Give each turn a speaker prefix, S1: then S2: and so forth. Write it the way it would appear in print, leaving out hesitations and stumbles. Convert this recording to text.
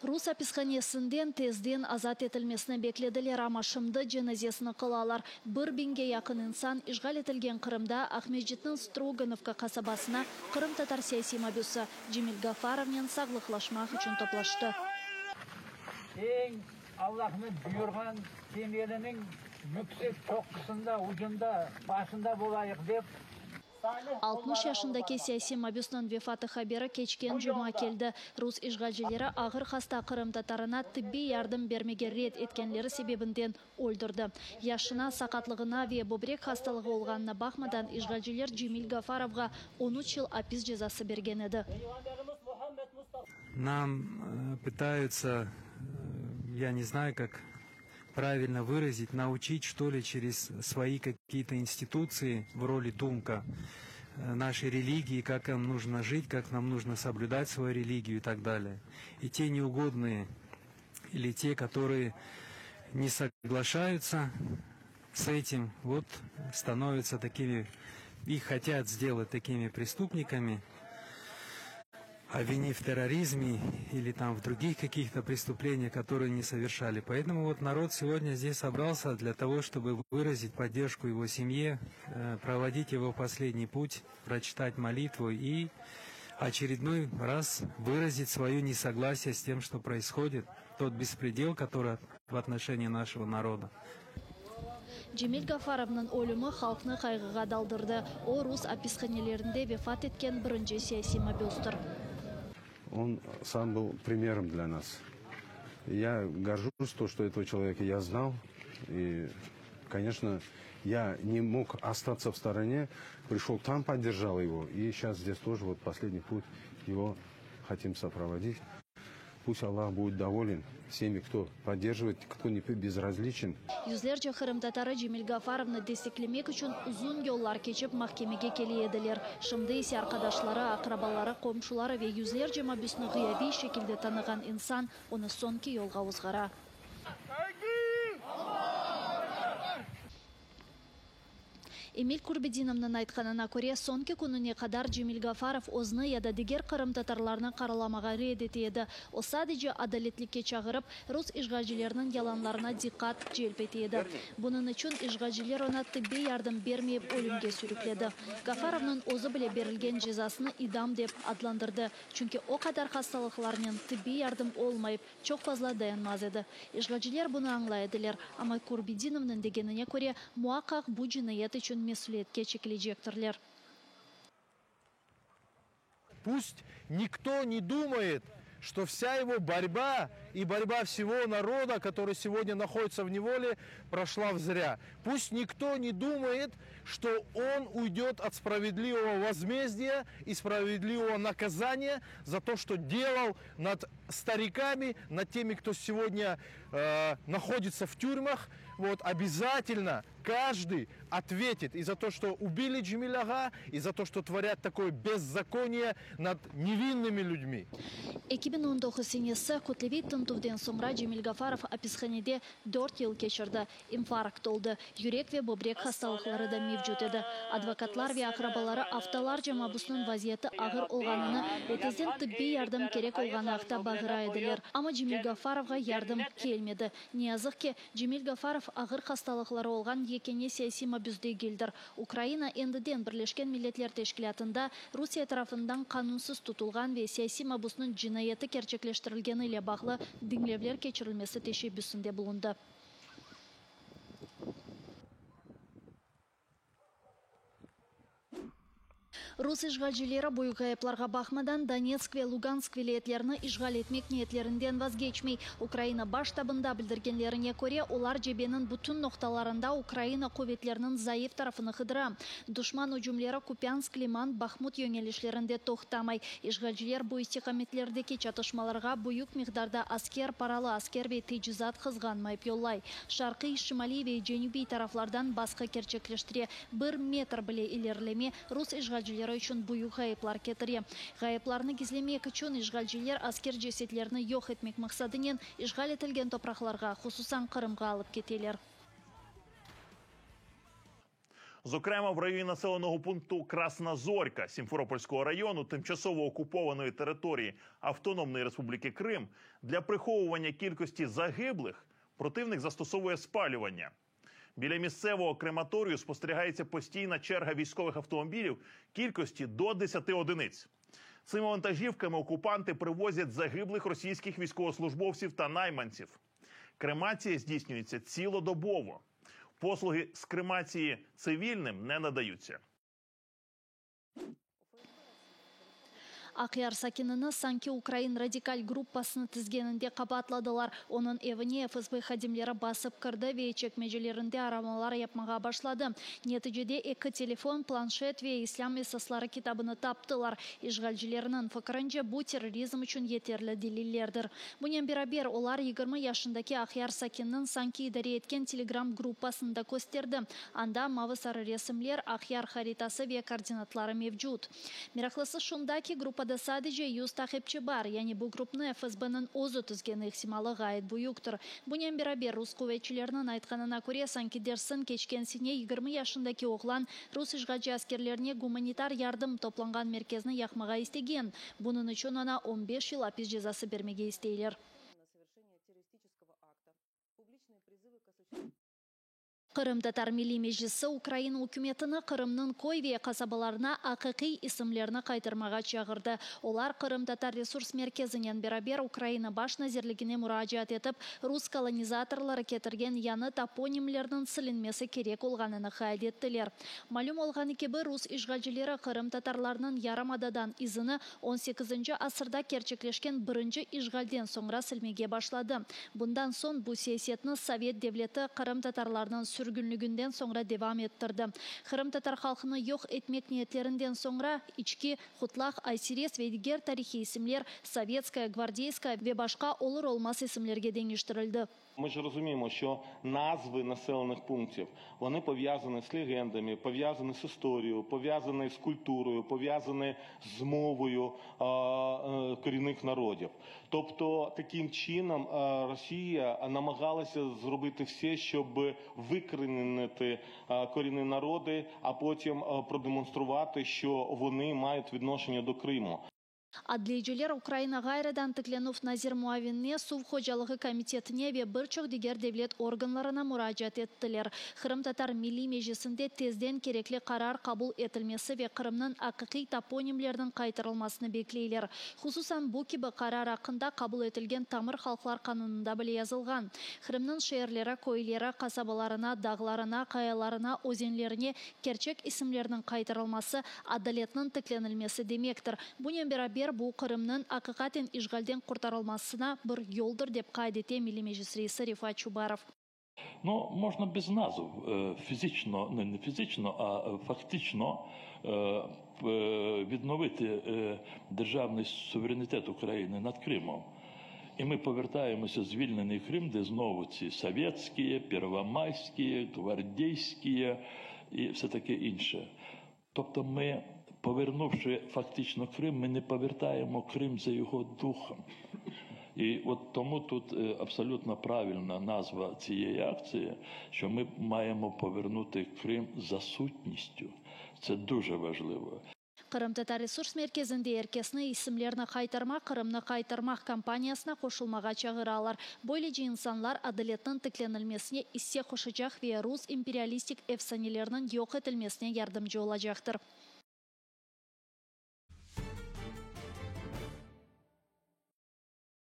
S1: Rus apishanesinden tezden azat etilmesini beklediler, amma şimdi cenazesini qılalar. Bir biñge yaqın insan işğal etilgen Qırımda Aqmescitniñ Strogonovka qasabasına qırımtatar siyasiy mabüsi Cemil Gafarovnen sağlıqlaşmaq içün toplaştı.
S2: Eñ Allahnıñ buyurğan temeliniñ yüksek çoqqusında, ucunda, başında bolayıq dep.
S1: 60 yaşındaki siyasiy mabüsniñ vefatı haberi keçken cuma keldi. Rus işğalcileri ağır hasta qırımtatarına tibbiy yardım bermege red etkenleri sebebinden öldürdi. Yaşına, saqatlığına ve böbrek hastalığı olğanına baqmadan işğalciler Cemil Gafarovğa on üç yıl apis cezası bergen edi.
S3: Nam pıtayutsa, ya ne znayu, kak pravilno vırazit, nauçit, çto li, çerez svoi kakiye-to institutsii v roli Dumka naşey religii, kak nam nujno jit, kak nam nujno soblüdat svoyu religiyu i tak dalее. I te neugodnıye ili te, kotorıye ne soglaşayutsa s etim, vot stanovyatsya takimi, ih hotât sdelat takimi prestupnikami, obviniv v terrorizme ili tam v drugih kakih-to prestupleniyah, kotorıye ne soverşali. Poetomu vot narod segodnâ zdes sobralsâ dlâ togo, çtoby vırazit podderjku ego semye, provodit ego v posledniy put, proçitat molitvu i oçerednoy raz vırazit svoyo nesoglasiye s tem, çto proishodit, tot bespredel, kotorıy v otnoşenii našego naroda.
S1: Cemil Gafarovnıñ ölümi halqnı qayğığa daldırdı. O, rus apishanelerinde vefat etken birinci siyasiy mabüstir.
S4: On sam byl primerom dlâ nas. Ya gorjus to, çto etogo çeloveka ya znal, i, koneçno, ya ne mog ostatsâ v storone, prişol tam podderjal ego, i şças zdes tože vot posledniy put ego hotim soprovodit. Pust Allah budet dovolen vsemi, kto podderjivaet, kto ne bezrazliçen.
S1: Yüzlerce qırımtatarı Cemil Gafarovnı desteklemek içün uzun yollar keçip mahkemege kele ediler. Şimdi ise arqadaşları, aqrabaları, qomşuları ve yüzlerce mabüsni ğıyabiy şekilde tanığan insan onı soñki yolğa ozğara. Emil Kurbedinovnıñ aytqanına köre, soñki kününe qadar Cemil Gafarov özüni ya da diger qırımtatarlarnı qaralamağa red ete edi. O, sadece adaletlikke çağırıp, rus işğalcileriniñ yalanlarına diqqat celp ete edi. Bunıñ içün işğalciler oña tıbbiy yardım bermeyip ölümge sürükledi. Gafarovnıñ özü bile berilgen cezasını idam dep adlandırdı, çünki o qadar hastalıqlarnen tıbbiy yardım olmayıp, Çoq fazla dayanmaz edi. İşğalciler bunı añlay ediler, amma Kurbedinovnıñ degenine köre, muaqqaq bu cinayet içün mesüliyetke çekilecektirler.
S5: Pust nikto ne dumayet, çto vsâ ego borba i borba vsego naroda, kotoryy segodnâ nahoditsâ v nevole, proşla vzrâ. Pust nikto ne dumayet, çto on uydet ot spravedlivogo vozmezdiya i spravedlivogo nakazaniya za to, çto delal nad starikami, nad temi, kto segodnâ nahoditsâ v türmah, vot, obâzatelno každıy otvetit i za to, çto ubili Cemil ağa, i za to, çto tvorât takoye bezzakoniye nad nevinnımi lüdmi.
S1: 2019 senesi kütleviy tintüvden soñra Cemil Gafarov apishanede dört yıl keçirdi. İnfarkt oldı, yürek ve böbrek hastalıqları da mevcut edi. Advokatlar ve aqrabaları aftalarca mabusnıñ vaziyeti ağır olğanını ve tezden tıbbiy yardım kerek olğanı aqta bağıra ediler. Amma Cemil Gafarovğa yardım kelmedi. Ne yazıq ki, Cemil Gafarov ağır hastalıqları olğan yekâne siyasiy mabüs degildir. Ukraina endiden Birleşken Milletler Teşkilâtında Rusiye tarafından qanunsız tutulğan ve siyasiy mabusnıñ cinayeti kerçekleştirilgeni ile bağlı diñlevler keçirilmesi teşebbüsinde bulundı. Rus işğalcileri büyük ğayıplarğa baqmadan, Donetsk ve Lugansk vilâyetlerini işğal etmek niyetlerinden vazgeçmey. Ukraina Baş ştabında bildirgenlerine köre, olar cebeniñ bütün noqtalarında Ukraina quvetleriniñ zayıf tarafını qıdıra. Duşman ücümleri Kupânsk, Liman, Bahmut yöñelişlerinde toqtamay. İşğalciler bu istiqametlerdeki çatışmalarğa büyük miqdarda asker, paralı asker ve tecizat qızğanmayıp yollay. Şarqiy, şimaliy ve cenübiy taraflardan basqı kerçekleştire. Bir metr bile ilerileme rus işğalcileri içün büyük ğayıplar ketire. Ğayıplarnı gizlemek içün işğalciler asker cesetlerini yoq etmek maqsadınen işğal etilgen topraqlarğa, hususan Qırımğa alıp keteler.
S6: Зокрема, в районі населеного пункту Красна Зорька Сімферопольського району тимчасово окупованої території Автономної Республіки Крим для приховування кількості загиблих противник застосовує спалювання. Біля місцевого крематорію спостерігається постійна черга військових автомобілів кількості до 10 одиниць. Цими вантажівками окупанти привозять загиблих російських військовослужбовців та найманців. Кремація здійснюється цілодобово. Послуги з кремації цивільним не надаються.
S1: Aqyar sakinini sanki ukrain radikal gruppasını tizgeninde qabaatladılar. Onıñ evine FSB hadimleri basıp kirdi ve çekmecelerinde aramalar yapmağa başladı. Neticede eki telefon, planşet ve İslâm esasları kitabını taptılar. İşğalcilerniñ fikirince, bu terrorizm içün yeterli delillerdir. Bunen beraber, olar 20 yaşındaki Aqyar sakininiñ sanki idare etken Telegram gruppasını da kösterdi. Anda mavı-sarı resimler, Aqyar haritası ve koordinatları mevcut. Meraqlısı şunda ki, gruppada sadece 100 taqipçi bar, yani bu grupnı FSBniñ özü tizgeni ihtimalı ğayet büyüktir. Bunen beraber, rus quvetçileriniñ aytqanına köre, sanki dersiñ keçken sene 20 yaşındaki oğlan rus işğalci askerlerine gumanitar yardım toplanğan merkezni yaqmağa istegen. Bunıñ içün oña 15 yıl apis cezası bermege isteyler. Qırımtatar Milliy Meclisi Ukraina ükümetini Qırımnıñ köy ve qasabalarına aqiqiy isimlerni qaytarmağa çağırdı. Olar Qırımtatar Resurs Merkezinen beraber Ukraina Baş nazirligine muracaat etip, rus kolonizatorları ketirgen yañı toponimlerniñ silinmesi kerek olğanını qayd ettiler. Malüm olğanı kibi, rus işğalcileri qırımtatarlarnıñ yarımadadan izini on sekizinci asırda kerçekleşken birinci işğalden soñra silmege başladı. Bundan soñ bu siyasetni sovet devleti qırımtatarlarnıñ sürgünliginden soñra devam ettirdi. Qırımtatar halqını yoq etmek niyetlerinden soñra İçki, Qutlaq, Ayserez ve diger tarihiy isimler Sovetskaya, Gvardeyskaya ve başqa olur-olmaz isimlerge deñiştirildi.
S7: Ми ж розуміємо, що назви населених пунктів, вони пов'язані з легендами, пов'язані з історією, пов'язані з культурою, пов'язані з мовою корінних народів. Тобто таким чином Росія намагалася зробити все, щоб викорінити корінні народи, а потім продемонструвати, що вони мають відношення до Криму.
S1: Adliyeciler Ukraina ğayrıdan tiklenüv nazir muavinine, Suv hocalığı komitetine ve bir çoq diger devlet organlarına muracaat ettiler. Qırımtatar Milliy Meclisinde tezden kerekli qarar qabul etilmesi ve Qırımnıñ aqiqiy toponimleriniñ qaytarılmasını bekleyler. Hususan, bu kibi qarar aqqında qabul etilgen Tamır halqlar qanunında bile yazılğan. Qırımnıñ şeerleri, köyleri, qasabalarına, dağlarına, qayalarına, özenlerine kerçek isimlerniñ qaytarılması adaletniñ tiklenilmesi demektir. Bunen beraber, bu, Qırımnıñ aqiqaten işğalden qurtarılmasına bir yoldır, dep qayd ete Milliy Meclis reisi Refat Çubarov.
S8: Ну, можна без назв фізично, не фізично, а фактично відновити державний суверенітет України над Кримом. І ми повертаємося в звільнений Крим, де знову ці совєтські, первомайські, гвардійські і все таке інше. Тобто ми, повернувши фактично Крим, ми не повертаємо Крим за його духом. І от тому тут абсолютно правильна назва цієї акції, що ми маємо повернути Крим за сутністю. Це дуже важливо.
S1: Qırımtatar Resurs Merkezinde er kesni isimlerni qaytarmaq, Qırımnı qaytarmaq kampaniyasına qoşulmağa çağıralar. Böylece insanlar adaletniñ tiklenilmesine isse qoşacaq ve rus imperialistik efsaneleriniñ yoq etilmesine yardımcı olacaqtır.